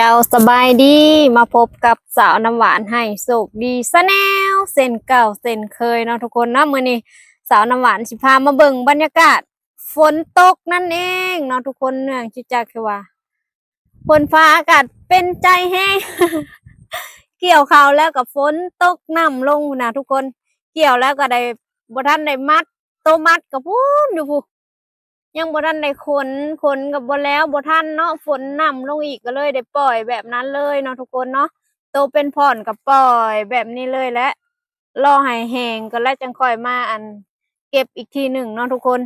ເຈົ້າ ສະບາຍດີ ມາພົບກັບສາວນ້ຳຫວານໃຫ້ໂຊກດີ Channel ເຊັ່ນເກົ່າເຊັ່ນເຄີຍເນາະທຸກຄົນເນາະ. ມື້ນີ້ສາວນ້ຳຫວານຊິພາມາເບິ່ງບັນຍາກາດຝົນຕົກນັ້ນເອງເນາະທຸກຄົນ. ເນື່ອງຈາກທີ່ວ່າ ຝົນຟ້າອາກາດເປັນໃຈແຮງ ກ່ຽວເຂົ້າແລ້ວກໍຝົນຕົກ ນ້ຳລົງພຸ້ນນະທຸກຄົນ. ກ່ຽວແລ້ວກໍໄດ້ ບໍ່ທັນໄດ້ມັດ ໂຕມັດກໍພຸ້ນຢູ່ພຸ້ນ ຍັງບໍ່ທັນໄດ້ຂົນ ຂົນກໍບໍ່ແລ້ວ ບໍ່ທັນເນາະ ຝົນນ້ຳລົງອີກ ກໍເລີຍໄດ້ປ່ອຍແບບນັ້ນເລີຍເນາະທຸກຄົນເນາະ. ໂຕເປັນຜ່ອນກໍປ່ອຍແບບນີ້ເລີຍແຫຼະ ລໍໃຫ້ແຫ້ງກ່ອນແລ້ວຈັ່ງຄ່ອຍມາ ອັນ ເກັບອີກທີໜຶ່ງເນາະທຸກຄົນ.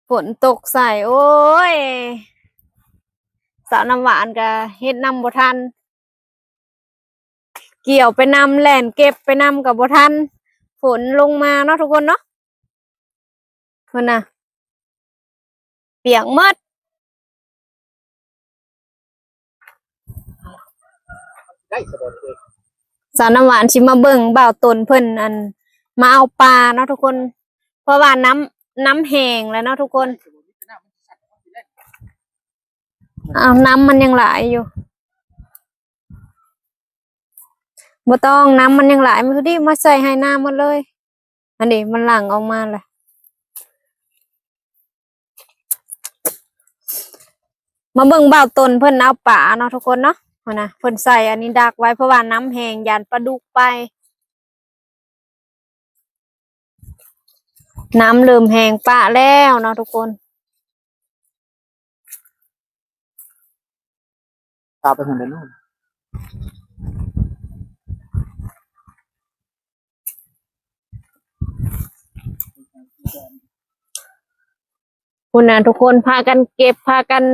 ຝົນຕົກໃສ່ ໂອ້ຍ ສາວນ້ຳຫວານກໍເຮັດນຳບໍ່ທັນ ກ່ຽວໄປນຳ ແລ່ນເກັບໄປນຳກໍບໍ່ທັນ ຝົນລົງມາເນາະທຸກຄົນເນາະ. ພຸ້ນນະ ປຽກໝົດ. ສາວນ້ຳຫວານຊິມາເບິ່ງບ່າວຕົນເພິ່ນ ອັນ ມາເອົາປາເນາະທຸກຄົນ ເພາະວ່ານ້ຳ ນ້ຳແຫ້ງແລ້ວເນາະທຸກຄົນ. ອ້າວ ນ້ຳມັນຍັງຫຼາຍຢູ່ ບໍ່ຕ້ອງ ນ້ຳມັນຍັງຫຼາຍ ມາດີ ມາໃສ່ໄຮ່ນາໝົດເລີຍ. ອັນນີ້ມັນຫຼັ່ງອອກມາແລ້ວ. ມາເບິ່ງບ່າວຕົນເພິ່ນເອົາປາເນາະທຸກຄົນເນາະ. ຫັ້ນນະ ເພິ່ນໃສ່ອັນນີ້ດັກໄວ້ ເພາະວ່ານ້ຳແຫ້ງ ຢ້ານປາດຸກໄປ. ນ້ຳເລີ່ມແຫ້ງປະແລ້ວເນາະທຸກຄົນ. ຕາໄປທາງໃດເນາະ? ພຸ້ນນະທຸກຄົນ ພາກັນເກັບ ພາກັນ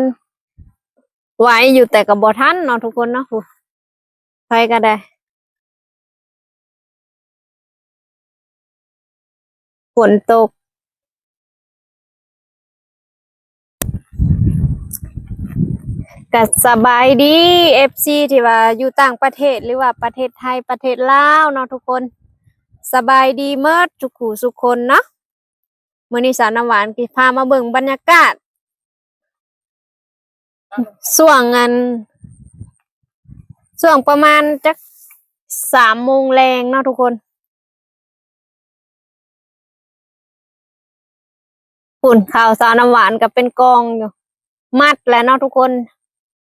ໄວ້ຢູ່ ແຕ່ກໍບໍ່ທັນເນາະທຸກຄົນເນາະ. ພຸ້ນ ໃຜກໍໄດ້ ຝົນຕົກ ກະສະບາຍດີ ເອັຟຊີ ທີ່ວ່າຢູ່ຕ່າງປະເທດ ຫຼືວ່າປະເທດໄທ ປະເທດລາວເນາະທຸກຄົນ ສະບາຍດີໝົດທຸກຜູ້ສູ່ຄົນເນາະ. ມື້ນີ້ສາວນ້ຳຫວານຊິພາມາເບິ່ງບັນຍາກາດ ຊ່ວງອັນ ຊ່ວງປະມານຈັກສາມໂມງແລງເນາະທຸກຄົນ. ພຸ້ນ ເຂົ້າສາວນ້ຳຫວານກໍເປັນກອງຢູ່ ມັດແລ້ວເນາະທຸກຄົນ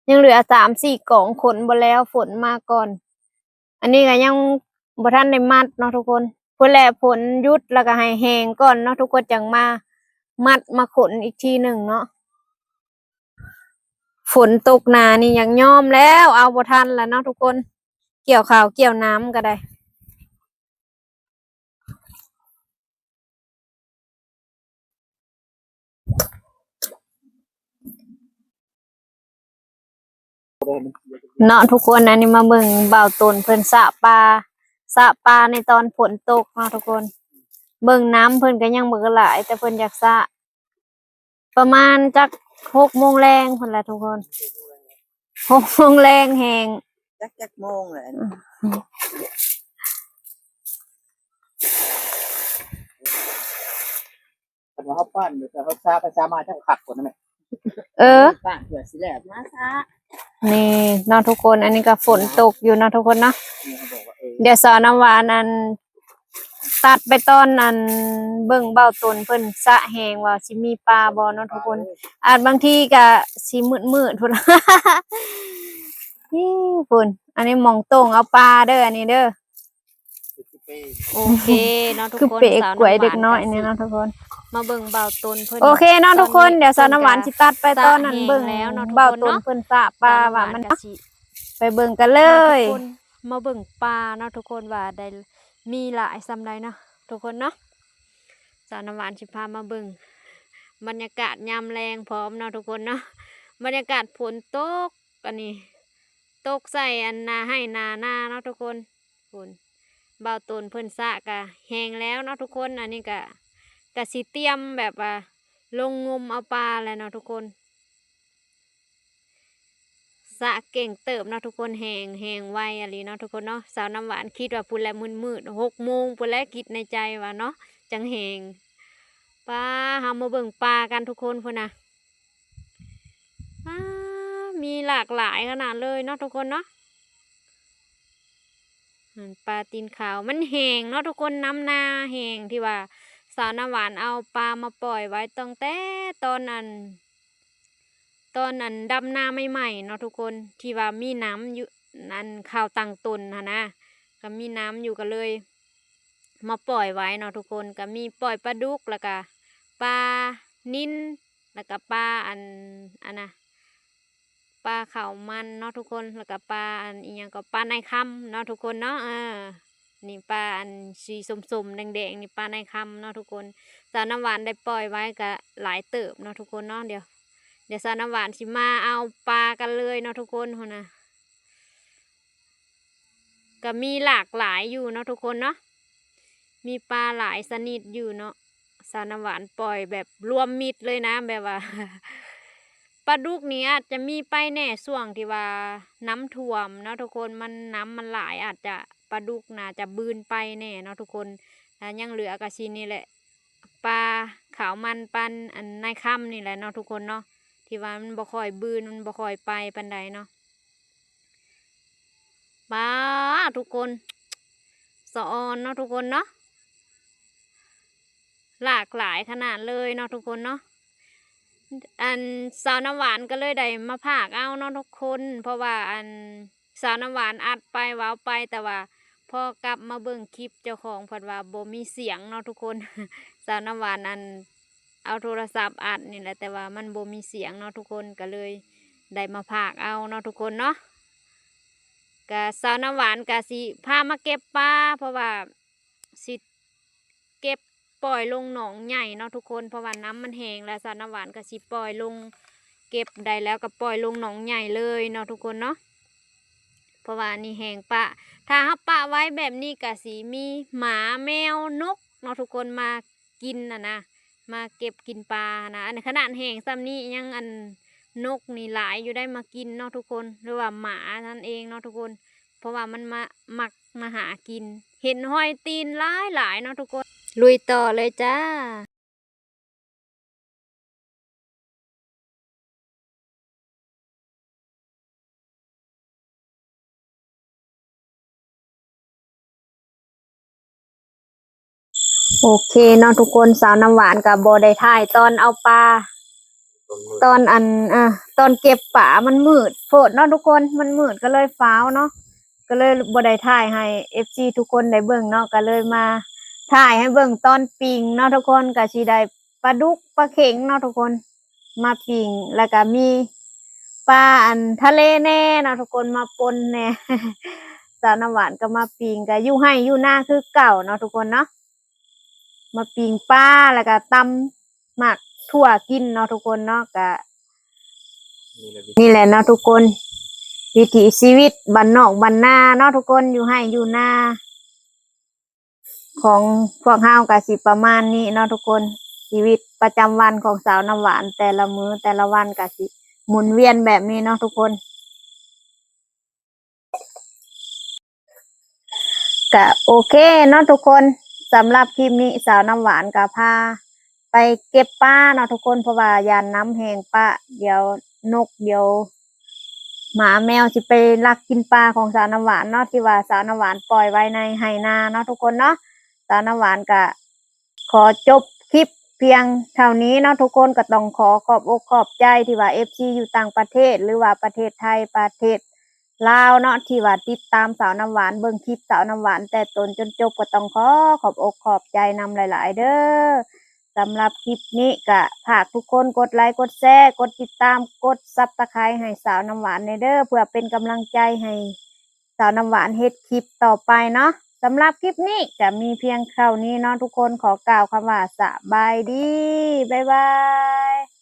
ຍັງເຫຼືອສາມສີ່ກອງ ຂົນບໍ່ແລ້ວ ຝົນມາກ່ອນ. ອັນນີ້ກໍຍັງບໍ່ທັນໄດ້ມັດເນາະທຸກຄົນ ພຸ້ນແຫຼະ ຝົນຢຸດແລ້ວກໍໃຫ້ແຫ້ງກ່ອນເນາະທຸກຄົນ ຈັ່ງມາມັດມາຂົນອີກທີໜຶ່ງເນາະ. ຝົນຕົກໜານີ້ຢາກຍອມແລ້ວ ເອົາບໍ່ທັນແລ້ວເນາະທຸກຄົນ ກ່ຽວເຂົ້າກ່ຽວນ້ຳກໍໄດ້. ເນາະທຸກຄົນ ອັນນີ້ມາເບິ່ງບ່າວຕົນເພິ່ນສະປາ ສະປາໃນຕອນຝົນຕົກເນາະທຸກຄົນ. ເບິ່ງນ້ຳເພິ່ນກໍຍັງບໍ່ຫຼາຍ ແຕ່ເພິ່ນຢາກສະ ປະມານຈັກຫົກໂມງແລງພຸ້ນແຫຼະທຸກຄົນ ຫົກໂມງແລງແຮງ. ຈັກ ຈັກໂມງແຫຼະ ຄັນວ່າເຮົາປັ່ນ ແຕ່ເຮົາຊ້າໄປຊ້າມາ ຈັກຄັກກວ່ານັ້ນແຫຼະ. ເອີ ປ້າເພື່ອຊິແລ້ວ ມາຊ້າ. ນີ້ເນາະທຸກຄົນ ອັນນີ້ກໍຝົນຕົກຢູ່ເນາະທຸກຄົນເນາະ. ນີ້ເຮົາບອກວ່າ ເອີ ດຽວສາວນ້ຳຫວານອັນ ຕັດໄປຕອນອັນ ເບິ່ງບ່າວຕົນເພິ່ນສະແຫ້ງວ່າຊິມີປາບໍ່ເນາະທຸກຄົນ. ອາດບາງທີກໍຊິມືດໆພຸ້ນ ພຸ້ນ. ອັນນີ້ໝ່ອງໂຕ່ງເອົາປາເດີ ອັນນີ້ເດີ. ໂອເຄເນາະທຸກຄົນ ຄືເປກວຍເດັກນ້ອຍນີ້ເນາະທຸກຄົນ. ມາເບິ່ງບ່າວຕົນເພິ່ນ ໂອເຄເນາະທຸກຄົນ ດຽວສາວນ້ຳຫວານຊິຕັດໄປຕອນນັ້ນ ເບິ່ງບ່າວຕົນເພິ່ນສະປາວ່າມັນ ໄປເບິ່ງກັນເລີຍ. ມາເບິ່ງປາເນາະທຸກຄົນ ວ່າໄດ້ມີຫຼາຍສ່ຳໃດເນາະທຸກຄົນເນາະ. ສາວນ້ຳຫວານຊິພາມາເບິ່ງບັນຍາກາດຍາມແລງພ້ອມເນາະທຸກຄົນເນາະ. ບັນຍາກາດຝົນຕົກ ອັນນີ້ ຕົກໃສ່ອັນນາໄຮ່ນານາເນາະທຸກຄົນ. ພຸ້ນ ບ່າວຕົນເພິ່ນສະກະແຫ້ງແລ້ວເນາະທຸກຄົນ. ອັນນີ້ກະ ກະຊິຕຽມແບບວ່າລົງງົມເອົາປາແລ້ວເນາະທຸກຄົນ. ສະເກັ່ງເຕີບເນາະທຸກຄົນ ແຫ້ງ ແຫ້ງໄວອີ່ຫຼີເນາະທຸກຄົນເນາະ. ສາວນ້ຳຫວານຄິດວ່າພຸ້ນແຫຼະ ມືດໆ ຫົກໂມງພຸ້ນແຫຼະ ຄິດໃນໃຈວ່າເນາະ ຈັ່ງແຫ້ງ. ປາ ເຮົາມາເບິ່ງປາກັນທຸກຄົນ ພຸ້ນນະ ປາ. ມີຫຼາກຫຼາຍຂະໜາດເລີຍເນາະທຸກຄົນເນາະ. ອືມ ປາຕີນຂາວ ມັນແຫ້ງເນາະທຸກຄົນ, ນ້ຳນາແຫ້ງ ທີ່ວ່າສາວນ້ຳຫວານເອົາປາມາປ່ອຍໄວ້ຕັ້ງແຕ່ຕອນອັນ ຕອນອັນດຳນາໃໝ່ໆເນາະທຸກຄົນ, ທີ່ວ່າມີນ້ຳຢູ່ ອັນ ຄາວຕັ້ງຕົ້ນຫັ້ນນະ ກໍມີນ້ຳຢູ່ ກໍເລີຍມາປ່ອຍໄວ້ເນາະທຸກຄົນ. ກໍມີປ່ອຍປາດຸກ ແລ້ວກໍປານິນ ແລ້ວກໍປາອັນ ອັນນະ ປາຂາວມັນເນາະທຸກຄົນ, ແລ້ວກໍປາອັນອີ່ຫຍັງກໍ ປານາຍຄຳເນາະທຸກຄົນເນາະ. ເອີ ນີ້ປາອັນສີສົ້ມໆແດງໆນີ້ ປານາຍຄຳເນາະທຸກຄົນ. ສາວນ້ຳຫວານໄດ້ປ່ອຍໄວ້ກໍຫຼາຍເຕີບເນາະທຸກຄົນເນາະ. ດຽວ ດຽວສາວນ້ຳຫວານຊິມາເອົາປາກັນເລີຍເນາະທຸກຄົນ. ພຸ້ນນະ ກໍມີຫຼາກຫຼາຍຢູ່ເນາະທຸກຄົນເນາະ, ມີປາຫຼາຍຊະນິດຢູ່ເນາະ. ສາວນ້ຳຫວານປ່ອຍແບບລວມມິດເລີຍນະ ແບບວ່າ ປາດຸກນີ້ອາດຈະມີໄປແດ່ຊ່ວງທີ່ວ່ານ້ຳຖ້ວມເນາະທຸກຄົນ, ມັນ ນ້ຳມັນຫຼາຍ ອາດຈະ ປາດຸກໜ້າຈະບືນໄປແດ່ເນາະທຸກຄົນ. ແລ້ວຍັງເຫຼືອກໍຊິນີ້ແຫຼະ ປາຂາວມັນ ປານາຍຄຳນີ້ແຫຼະເນາະທຸກຄົນເນາະ, ທີ່ວ່າມັນບໍ່ຄ່ອຍບືນ ມັນບໍ່ຄ່ອຍໄປປານໃດເນາະ. ປາ ທຸກຄົນ ສະອອນເນາະທຸກຄົນເນາະ, ຫຼາກຫຼາຍຂະໜາດເລີຍເນາະທຸກຄົນເນາະ. ອັນ ສາວນ້ຳຫວານກໍເລີຍໄດ້ມາພາກເອົາເນາະທຸກຄົນ, ເພາະວ່າ ອັນ ສາວນ້ຳຫວານອັດໄປເວົ້າໄປ ແຕ່ວ່າພໍກັບມາເບິ່ງຄລິບເຈົ້າຂອງ ເພິ່ນວ່າບໍ່ມີສຽງເນາະທຸກຄົນ. ສາວນ້ຳຫວານ ອັນ ເອົາໂທລະສັບອັດນີ້ແຫຼະ ແຕ່ວ່າມັນບໍ່ມີສຽງເນາະທຸກຄົນ, ກໍເລີຍໄດ້ມາພາກເອົາເນາະທຸກຄົນເນາະ. ກະສາວນ້ຳຫວານກະຊິພາມາເກັບປາ ເພາະວ່າຊິເກັບປ່ອຍລົງໜອງໃຫຍ່ເນາະທຸກຄົນ, ເພາະວ່ານ້ຳມັນແຫ້ງແລ້ວ ສາວນ້ຳຫວານກະຊິປ່ອຍລົງ ເກັບໄດ້ແລ້ວກໍປ່ອຍລົງໜອງໃຫຍ່ເລີຍເນາະທຸກຄົນເນາະ. ເພາະວ່າອັນນີ້ແຫ້ງປະ ຖ້າເຮົາປະໄວ້ແບບນີ້ກະຊິມີໝາ ແມວ ນົກເນາະທຸກຄົນ ມາ ກິນຫັ້ນນະ ມາເກັບກິນປາຫັ້ນນະ. ອັນຂະໜາດແຫ້ງສ່ຳນີ້ຍັງ ອັນ ນົກນີ້ຫຼາຍຢູ່ໄດ໋ມາກິນເນາະທຸກຄົນ ຫຼືວ່າໝານັ້ນເອງເນາະທຸກຄົນ, ເພາະວ່າມັນມາ ມັກມາຫາກິນ. ເຫັນຮອຍຕີນຫຼາຍໆເນາະທຸກຄົນ. ລຸຍຕໍ່ເລີຍຈ້າ. ໂອເຄເນາະທຸກຄົນ, ສາວນ້ຳຫວານກໍບໍ່ໄດ້ຖ່າຍຕອນເອົາປາ ຕອນ ຕອນ ອັນ ອາ ຕອນເກັບປາ ມັນມືດໂພດເນາະທຸກຄົນ, ມັນມືດກໍເລີຍຟ້າວເນາະ. ກໍເລີຍບໍ່ໄດ້ຖ່າຍໃຫ້ເອັຟຊີທຸກຄົນໄດ້ເບິ່ງເນາະ, ກໍເລີຍມາຖ່າຍໃຫ້ເບິ່ງຕອນປີ້ງເນາະທຸກຄົນ. ກໍຊິໄດ້ປາດຸກປາເຂັງເນາະທຸກຄົນ ມາປີ້ງ, ແລ້ວກໍມີປາ ອັນ ທະເລແດ່ເນາະທຸກຄົນ ມາປົນແດ່. ສາວນ້ຳຫວານກໍມາປີ້ງ ກໍຢູ່ໄຮ່ຢູ່ນາຄືເກົ່າເນາະທຸກຄົນເນາະ. ມາປີ້ງປາ ແລ້ວກໍຕຳໝາກຖົ່ວກິນເນາະທຸກຄົນເນາະ. ກະນີ້ແຫຼະເນາະທຸກຄົນ ວິຖີຊີວິດບ້ານນອກບ້ານນາເນາະທຸກຄົນ, ຢູ່ໄຮ່ຢູ່ນາຂອງພວກເຮົາກະຊິປະມານນີ້ເນາະທຸກຄົນ. ຊີວິດປະຈຳວັນຂອງສາວນ້ຳຫວານແຕ່ລະມື້ແຕ່ລະວັນກະຊິໝູນວຽນແບບນີ້ເນາະທຸກຄົນ. ກະໂອເຄເນາະທຸກຄົນ, ສຳລັບຄລິບນີ້ສາວນ້ຳຫວານກະພາໄປເກັບປາເນາະທຸກຄົນ, ເພາະວ່າຢ້ານນ້ຳແຫ້ງປະ ດຽວນົກ ດຽວໝາແມວຊິໄປລັກກິນປາຂອງສາວນ້ຳຫວານເນາະ, ທີ່ວ່າສາວນ້ຳຫວານປ່ອຍໄວ້ໃນໄຮ່ນາເນາະທຸກຄົນເນາະ. ສາວນ້ຳຫວານກະ ຂໍຈົບຄລິບພຽງເທົ່ານີ້ເນາະທຸກຄົນ. ກໍຕ້ອງຂໍຂອບອົກຂອບໃຈທີ່ວ່າເອັຟຊີຢູ່ຕ່າງປະເທດ ຫຼືວ່າປະເທດໄທ ປະເທດລາວເນາະ ທີ່ວ່າຕິດຕາມສາວນ້ຳຫວານ ເບິ່ງຄລິບສາວນ້ຳຫວານແຕ່ຕົ້ນຈົນຈົບ. ກໍຕ້ອງຂໍຂອບອົກຂອບໃຈນຳຫຼາຍໆເດີ້. ສຳລັບຄລິບນີ້ກໍຝາກທຸກຄົນກົດໄລ ກົດແຊ ກົດຕິດຕາມ ກົດຊັບສະໄຄໃຫ້ສາວນ້ຳຫວານແດ່ເດີ້ ເພື່ອເປັນກຳລັງໃຈໃຫ້ ສາວນ້ຳຫວານເຮັດຄລິບຕໍ່ໄປເນາະ. ສຳລັບຄລິບນີ້ກໍມີພຽງເທົ່ານີ້ເນາະທຸກຄົນ, ຂໍກ່າວຄຳວ່າສະບາຍດີ ບາຍບາຍ.